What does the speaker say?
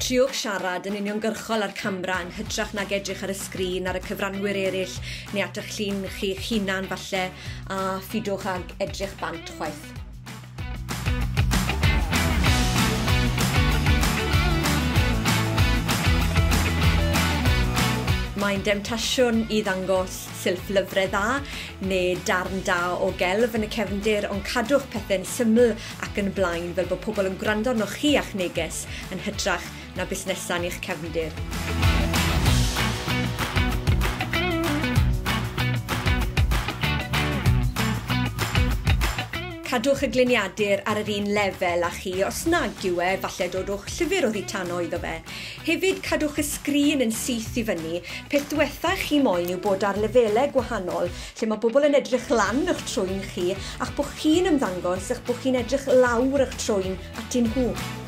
Triwch siarad yn uniongyrchol â'r camera yn hytrach nag edrych ar y sgrin ar y cyfranwyr eraill neu at eich llun chi'ch hunan falle, a phidwch ag edrych bant chwaith. Mae'n demtasiwn i ddangos silff lyfrau dda neu darn da o gelf yn y cefndir, ond cadwch pethau'n syml ac yn blaen fel bod pobl yn gwrando arnoch chi a'ch neges yn hytrach na busnesau'n eich cefndir. Cadwch y gliniadur ar yr un lefel â chi, os nag yw e, falle dodwch llyfr oddi tano iddo fe. Hefyd, cadwch y sgrin yn syth i fyny. Peth diwetha chi moyn yw bod ar lefelau gwahanol, lle mae bobl yn edrych lan eich trwyn chi, a'ch bod chi'n ymddangos eich bod chi'n edrych lawr eich trwyn atyn nhw.